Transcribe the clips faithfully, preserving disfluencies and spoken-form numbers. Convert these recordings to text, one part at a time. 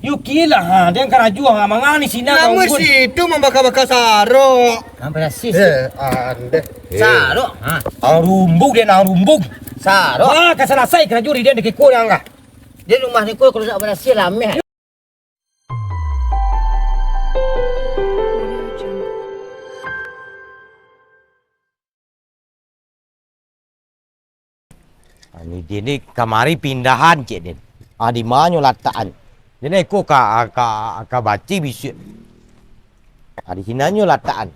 Yuki lah, ha, den karajo, ha, mangani sinan. Namo si itu mambaka-baka sarok. Ang barasiah. Eh, andeh. Sarok, ha. Ang rumbuk den, ang rumbuk. Sarok. Ha, ka salasai karajo di den dek iko den ang ka. Di rumah ni ko kalau nak barasiah lameh. Ah, ni dia ni kamari pindahan, cek den. Ah, di manyo latakan? Jadi iko ka, ka, ka baci bisuak. Ah, di sinanyo latakan.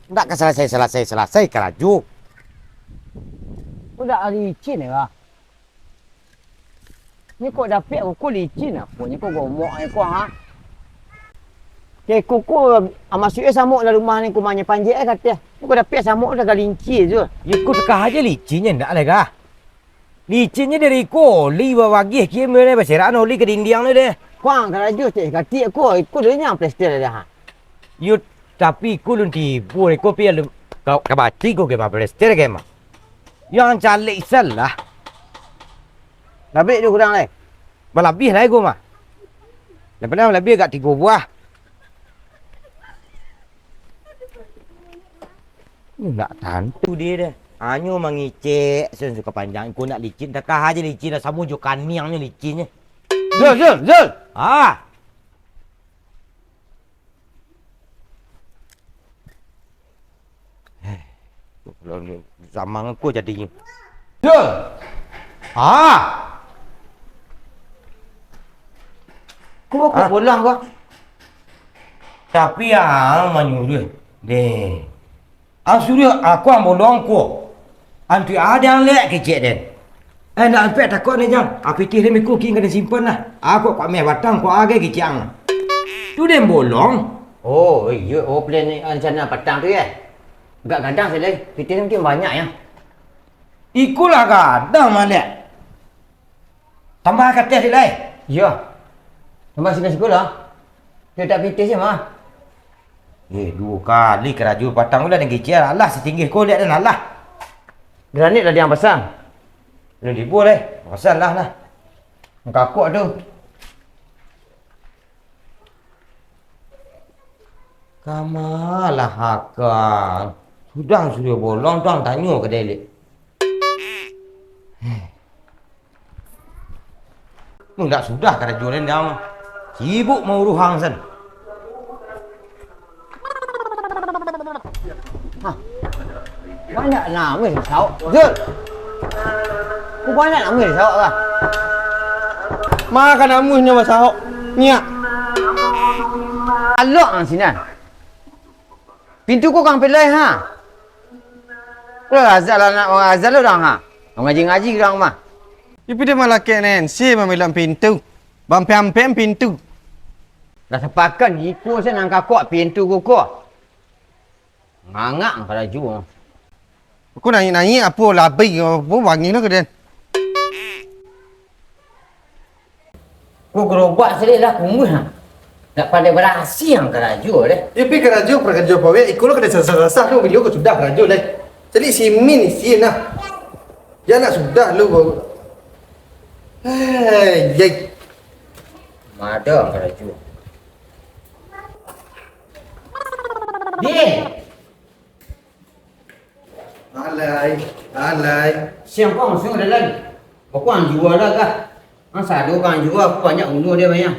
Ndak ka salasai, salasai, salasai karajo. Ko ndak licin, yo, ah? Ni kok dapek ko licin apo nyo ko gomok nyo ko, ha? Kek ko ko, ah, masuak e samok dalam rumah ni ko manyo panjek e kateh. Ni kok dapek samok dah galincia tu. Yo ko takah ajo licinnyo ndak lai kah? Licinnyo dari ko oli babagiah kie mene baserakan oli ka dindiang tu deh. Kuang karajo cek katik ko, iko dulu nyo plester dah, ha. Yo tapi iko lun tibo iko pi alun ka, ka baci ko ke ma plester ke ma. Yang calek salah. Labih tu kurang lai. Balabiah lai ko mah. Nan pernah balabiah agak tigo buah. Nak tantu dia dah. Hanyo mangicek, sen suka panjang. Ko nak licin, takah ajo licin lah. Samo jo kaniangnyo licinnyo. Zul, Zul, Zul. Ah. Eh, zaman ko jadinyo. Yo. Ah. Ko, ko pulang ko? Tapi ang manyuruah. Deh. Ang suruah aku ang bolong ko. Antu ada ang lek kecek den. Eh, ndak ampek takok ni, Jang. Ah, pitih den iko kin ka den simpan lah. Ah, kok, kok meh batang, kok agai kicang. Tu den bolong. Oh, iyo. Oh, plan ni, rencana patang tu, yo? Agak gadang sajo lai. Pitih den mungkin banyak, yo. Ikolah gadang, Malek. Tambah ka ateh dek lai. Iyo. Tambah siko-siko lah. Yo tak pitih se mah. Eh, duo kali karajo patang tu lah den kicil. Alah, satinggi ko liak den, alah. Granit lah diang pasang. Alun tibo lai. Pasang lah, nah. Mangkakok tu. Kama lah akang. Sudah suruah bolong tu, ang tanyo ka den lai. Mun dak sudah karajo den, dang. Sibuk mauruh ang sen. Hah. Banyak namuih saok. Jul. Ku banyak namuih saok lah. Makan namuihnyo basaok. Nyak. Alok ang sinan. Pintu ko kang pelai, ha. Lah azan lah, nak azan lah urang, ha. Mangaji-ngaji urang mah. Ipi dia malakek nen, si mamilang pintu. Bampek-ampek pintu. Lah sapakan iko se nan kakok pintu ko ko. Ngangak karajo. Ko naiak-naiak apo labai apo bangih lah ka den. Ko garobak sajo lah kumuih ha. Ndak pandai barasiah ang karajo deh. Yo pi karajo, karajo pawek, iko lo ka den sasah-sasah tu, baliau ko sudah karajo deh. Cari simin isin lah. Jan nak sudah lu. Hei, yai. Mada ang karajo. Din! Alai, alai. Siang ko ang suruah dalam. Bako ang jua lah kah? Ang sado ko ang jua, aku banyak unu dia banyak.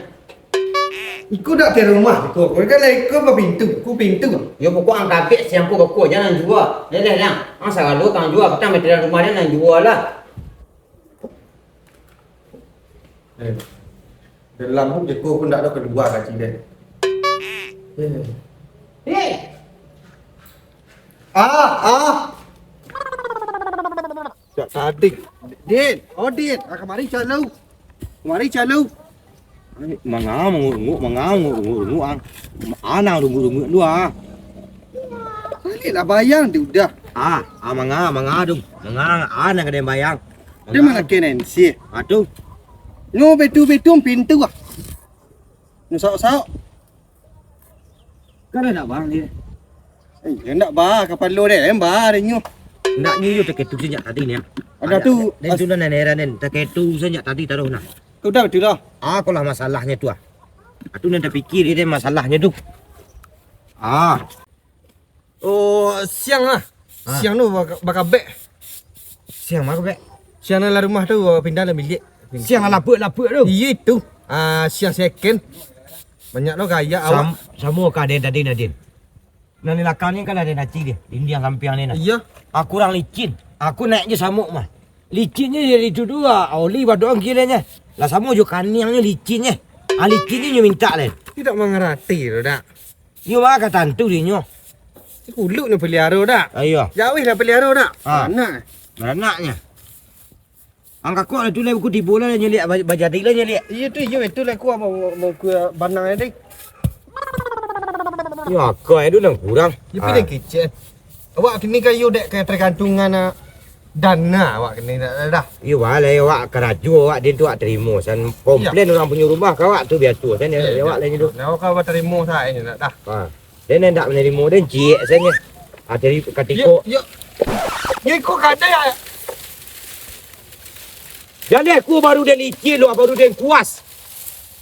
Iko dak ke rumah ko. Ko kan lai ko bapintu, ku pintu. Yo bako ang kabek siang ko bako, jan ang jua. Leleh lang. Ang sagalo ko ang jua, patang meteran rumah dia ang jua lah. Eh, dalam tu jeko pun tak ada keluar kaci dia. Eh. Eh. Ah, ah. Tak tadi. Din, oh Din, ah, kemari calo. Kemari calo. Manga mangurunguk, manga mangurunguk, ang. Anang runguk-runguk tu ah. Balik lah bayang dia udah. Ah, ah manga, manga tu. Manga, anang ka den bayang. Dia mana kenen sih? Ah tu. Nyo betul-betul pintu ah. Nyo saok-saok. Kan ada bang dia. Eh, dia ndak ba kapalo dia, em ba dia nyo. Ndak nyo yo taketu sejak tadi ni. Ada tu. Dan tu nan heran den, taketu sejak tadi taruh nah. Udah betul lah. Ah, ko lah masalahnyo tu ah. Atu nan tapikia dek den masalahnyo tu. Ah. Oh, siang lah. Ah. Siang tu baka-, bakabek. Siang bakabek? Siang dalam rumah tu pindah dalam bilik. Siang lapuak-lapuak tu? Iyo itu. Ah, siang second. Banyak lo gaya awak. Sam-, samo ka den tadi, Nadin. Nan di lakang ni kan ado naci dia, dindiang sampiang ni nah. Iyo. Ah, kurang licin. Aku naik je samuk mah. Licinnyo jadi tu tu, ah, oli badoang kilenyo. Lah samo jo kaniangnyo licinnyo. Ah, licinnyo nyo mintak lain. Tidak mangarati tu, dak. Iyo, mah ka tantu dinyo. Kuluk nyo peliharo, dak. Ah, iyo. Jauh lah peliharo, dak. Ah. Anak. Baranaknyo. Ang kakok lah tu lah, buku tibo lah nyeliak, ba-, bajadi lah nyeliak. Iyo tu, iyo itu lah, aku mau, mau ke banang tadi. Yo, akai tu nan kurang. Tapi Ah. dah kecek. Awak kini kayo dek ke tergantungan, ah, dana awak kini dah, dah. Iyo, balai awak karajo awak din tu awak terimo. San komplain Iyo. urang punyo rumah ka awak tu biaso. San Iyo, awak iyo. lain tu. Nah, awak ka terimo sae dah, dah. Ha. Den indak manarimo, den ciek sajo. Ah, dari katiko. Yo, yo. Yo, iko kadai, ah. Jadi aku baru den licin lo, baru den kuas.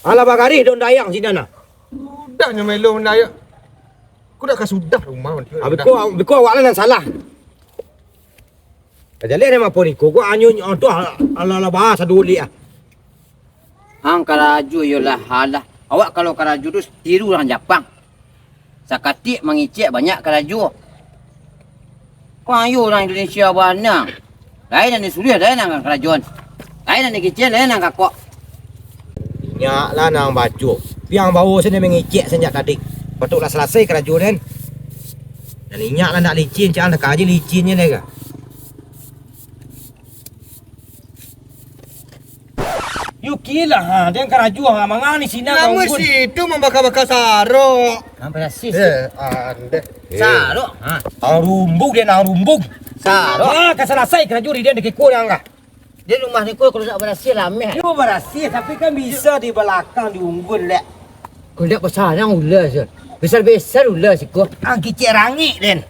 Alah bagarih daun dayang sinan nah. Sudah nyo melo mandayak. Aku dah ka sudah rumah nanti. Ah, beko, beko awak lah nan salah. Jaleh dek mapo niko, ko anyo nyo tu alah, alah bahas ado ulik ah. Ang karajo iyolah, alah. Awak kalau karajo tu tiru urang Japang. Sakatik mangicek banyak karajo. Ko ayo urang Indonesia bana. Lain nan disuruah, lain nan karajoan. Lain nan dikicek, lain nan kakok. Inyak lah nan baco. Piang bawo sajo mangicek sanjak tadi. Patuiklah salasai karajo den. Dan inyak lah nak licin, cak an ka aja licinnyo deh ka. Yuki lah, ha, den karajo, ha, manga ni sinan Lamo unggun. Situ mambaka-baka sarok. Ha, barasiah Eh, sikit. Andeh. Sarok, ha. Ang rumbung den, ang rumbung. Sarok. Ha, ka salasai karajo di den dek iko den ka. Di rumah ni ko kalau nak barasiah lameh. Yo barasiah, tapi kan bisa di balakang di unggun dek. Kau ndak basarang ular se. Besar-besar ular siko. Ang kicik rangik den.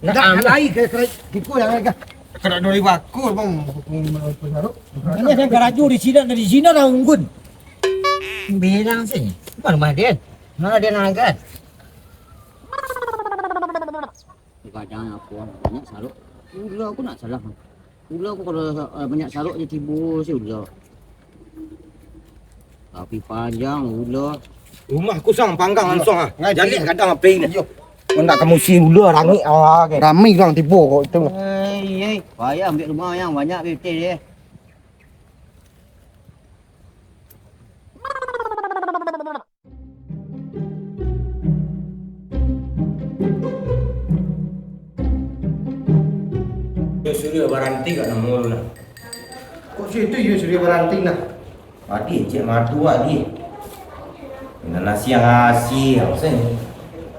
Nak Dah, ambil. Lai ke, ke, ke, ke, ke. Kena dua ribu aku, bang. Ini saya karajo di sini, di sini lah unggun. Bilang sih, mana rumah dia? Mana dia nak angkat? Kadang aku banyak sarok. Ular aku nak salah. Ular aku kalau, eh, banyak sarok je tibo si ular. Tapi panjang ular. Rumah kusang panggang langsung ah. Ngai, Jadi tinggi. Kadang apa ini? Iyo. Kau nak kamu si ular rangik ah kan. Ramai orang tibo kok itu. Hei, hei. Payah ambil rumah yang banyak betul dia. Yo suruah baranti kak namo lu nah. Kok situ yo suruah baranti nah? Adi cek madu adi. Nah nasi yang asi sen.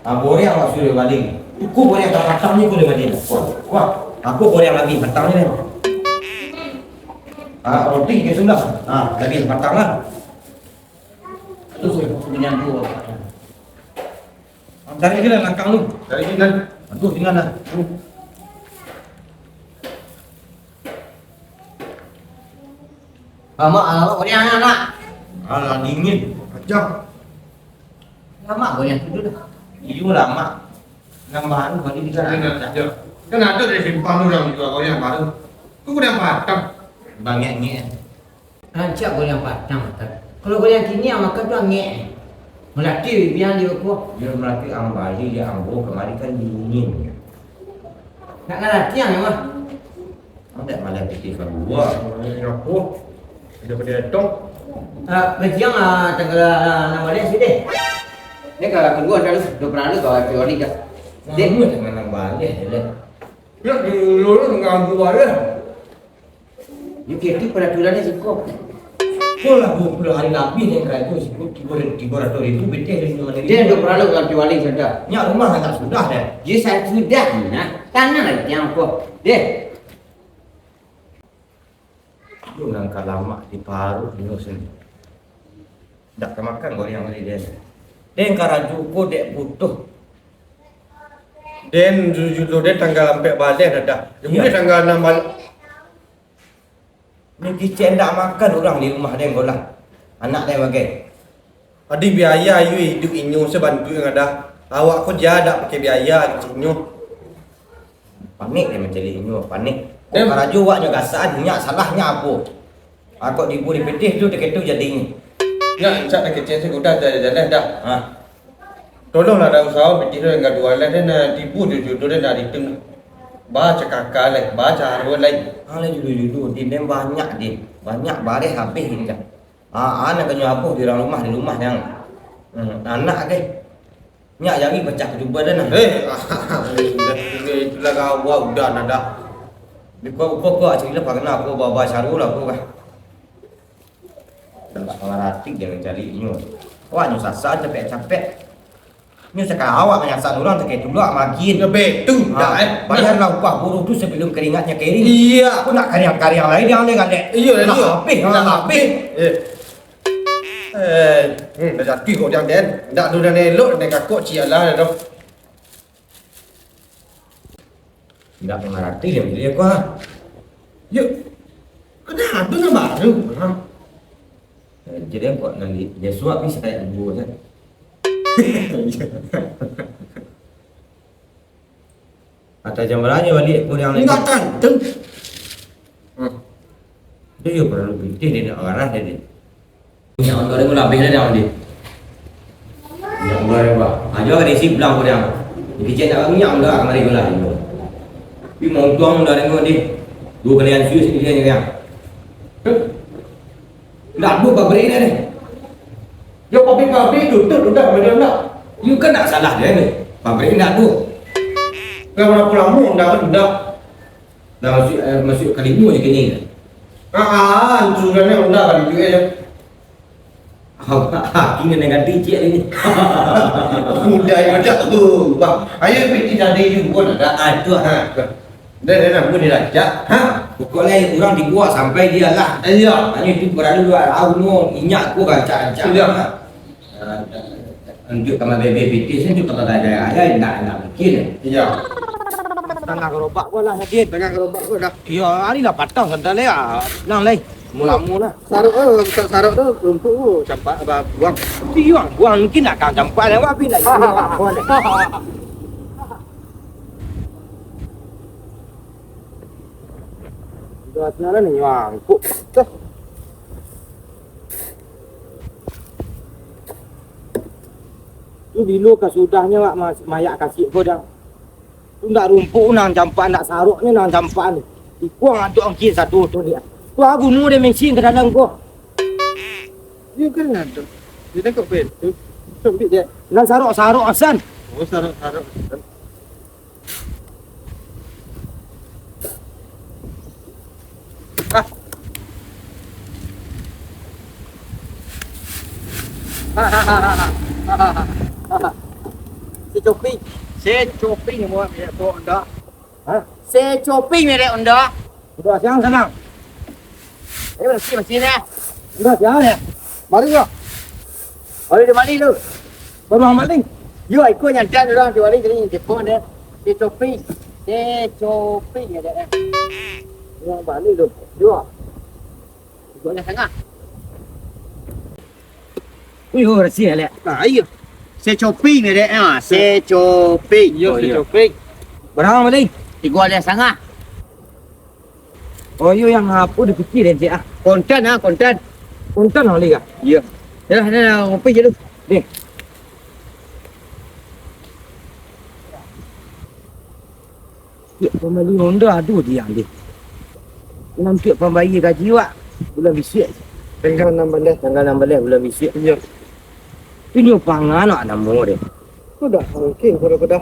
Ah, goreng awak suruah balik. Uku goreng tak patang ni ko dengan dia. Wah, wah, aku goreng lagi patang ni. Ah, roti ke sudah. Ah, lagi patang lah. Aduh, aku punya dua. Cari je lah langkah lu. Cari je lah. Aduh, tinggal lah. Lama, lama, kau ni anak. Alah, dingin. Kacau. Lama kau ni tidur dah. Iyo, lama. Nang baru kali di sana. Kan ada dari simpang tu yang juga kau yang baru. Kau udah patah. Banyak ni. Rancak goreng patang makan. Kalau goreng kini yang makan tu angek. Melati biang di aku. Dia melati ang bali dia ambo kemari kan dingin. Nak ngalati yang mah. Ang tak malah pikir keluar. Ini aku. Ada pada datang. Ah, berjiang ah tanggal ah, enam belas ni deh. Ni kalau keluar dah tu, dua puluh dah kau teori dah. Deh. Nama tanggal enam belas je lah. Ya dulu dengan gua ya. Yo, kito peraturan ni siko. Ko lah duo puluah hari labiah den karajo siko tigo, tigo ratuih ribu beteh den nyo. Den dak paralu ganti wali sada. Nyak rumah lah tak sudah deh. Yo, sa-, sudah nah. Tanang lah tiang ko. Deh. Yo, nang ka lamak di paruik nyo sini. Dak ka makan goreng wali den. Den karajo ko dek butuh. Den, jujur den tanggal ampek baleh dah dah. Yo, Iyo. Mungkin tanggal anam baleh. Ni kicek ndak makan urang di rumah den ko lah. Anak den bagai. Ado biaya iyo iduik inyo sabantuak nan ado. Awak ko jan dak pakai biaya keceknyo. Panek dek mancaliak inyo, panek. Kok karajo awak nyo gasaan, inyo salahnyo apo? Kok tibo di pitih tu, takah tu jadinyo. Nyo, insak dah kecek sajo, dah jaleh dah. Ha. Tolonglah dah usaho pitih tu nan gaduah lah, den tibo jo jodoh den dari tu. Bacakak lai, bacaro lai. Ha, lah jodoh-jodoh, din, den banyak, din. Banyak bareh abih, din, dah. Ha, ha, nan kanyo apo di urang rumah, di rumah nyo. Hmm, anak deh. Nyak jari pacah katuban dah nah. Eh, itulah gawa udah nah dah. Di kau, kau, kau, cari lah pakana aku, bawa-bawa saru lah aku kah. Dah tak kalah rati jangan cari inyo. Wah, nyo sasar capek-capek. Nyo sakali awak manyasan urang takah tulak magin. Lebih tu, Ha, dah, eh. Bayarlah upah buruh tu sebelum keringatnya kering. Iya. Aku nak kariang-kariang lain yang lain galak. Iya, Nak iya. habis, Nak nak habis. habis. Eh. Eh, hmm, dah jatuh kok jang den. Ndak tu dah elok, den kakok ciek lah dah tu. Ndak mangarati dia, dia kok, ah. Yuk. Kena tu nak baru, ha? Eh, jadi kok nanti dia suap ni sakali dua kan? Atau jam bara nyo baliak ko urang lai? Indak tantu. Hmm. Tu iyo paralu pitih, dia nak marah dia, dia. Minyak ondor ko labih lah dah, Dik. Minyak ondor ko, Pak. Ha, juo ka diisi pulang ko dah. Dikicek nak minyak ondor kamari ko lah. Tapi mauntuang ondor ko, Dik. Duo kali ansua sakali nyo, Dik. Ndak ado pabrik dah, deh. Yo, pabrik-pabrik tutup, udah, macam ndak. Yo, kan ndak salah deh, deh. Pabrik ndak ado. Lah, bara lamo ndak, ndak. Dah masuak, eh, masuak kalimo je kini. Ah, ah, ancuran nyo ndak kan duit je. Kini nang ganti ciek ni. Mudah je macam tu, bang. Ayo, pitih tadi juo ndak. Ah, tu, ha. Dah, dah, dah, bukan diracak. Ha? Pokoknyo urang dibuang sampai dia lah. Iya. Hanyo itu paralu dua tahun no, minyak ko rancak-rancak. Iya. Ha. Untuak kamari bebe pitih, untuak kamari raya, indak, indak mungkin. Iya. Tangah garobak ko lah, Din. Tangah garobak ko dah. Iya, ari lah patang santai lah. Nang lai. Mulamu lah. Sarok tu, sarok tu, rumput tu, campak, apa, buang. Buang, buang, mungkin nak kau campak lah, tapi nak. Dah sialan ni nyangkuk. Tuh. Tu bilo kasudahnyo, Wak, mas-, mayak kasik ko, Dang. Tu ndak rumpuk nan campak, ndak saroknyo nan campak ni. Iko adok angkik satu tu dia. Tu ah, bunuh dia mesin ka dalam ko. Dia kan ada. Dia tangkap bel tu. Ambil dia. Nan sarok-sarok asan. Oh, sarok-sarok. Ah. Secoping. Secoping buat merek tu Honda. Ha? Secoping merek Honda. Udah siang sana. Eh, masih, masih ni. Udah siang ya. Mari yo. Mari di mari tu. Baru maling. Yo, ikut nyantai orang di mari jadi telepon dia. Secoping. Secoping ya dia. Yang balik tu. Yo. Tigo lah sangah. Wih, oh, rasih, Alek. Ah, iyo. Secoping ni, Dek. Ah, secoping. Iyo, oh, iyo. Secoping. Barang apo, Dek? Tigo lah sangah. Oh, iyo, yang apo di piti, Dek, ah? Kontan, ah, kontan. Kontan, ah, Alek, ah? Iyo. Yalah, dah, dah, ngopi je lu. Dek. Piak pambali Honda ado di ang deh. Nan piak pambayia gaji wak bulan bisuak. Tanggal anam baleh, tanggal anam baleh bulan bisuak. Iyo. Tu nyo pangan wak namo deh. Tu dah mungkin kudo-kudo.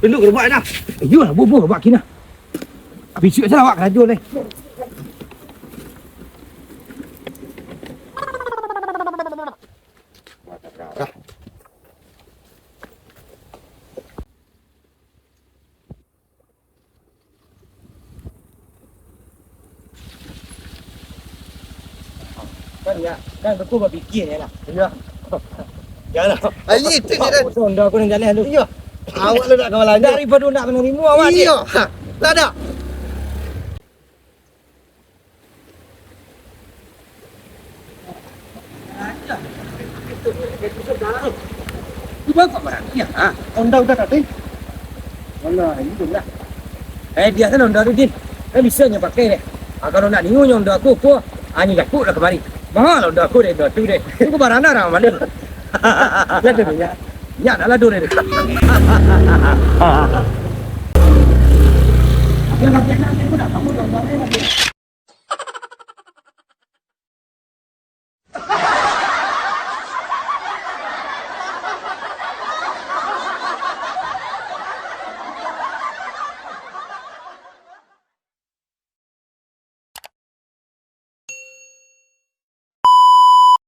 Tunduk gerobak dah. Iyo lah, bubuh gerobak kini. Bisuak salah awak karajo lai. Kan ya, kan aku bapikia ya lah. Iyo. Yalah. Aji tu je dah. Honda aku nang jalan tu. Iyo. Awak lu nak kawan lanjut. Daripado nak manarimo awak. Iyo. Ha. Tak ada. Cubo kok barani, ha? Honda udah tadi. Honda, ini tu lah. Eh, biaso lah Honda tu, Din. Kan bisa nyo pakai deh. Ah, kalau nak niu nyo Honda aku, aku, ah, nyo japuik lah kamari. Mahal lah Honda aku deh, Honda tu deh. Aku barana lah, mana? Lihat deh, minyak. Minyak nak lado deh. Dia lagi nak, dia pun nak, kamu dah barang lagi.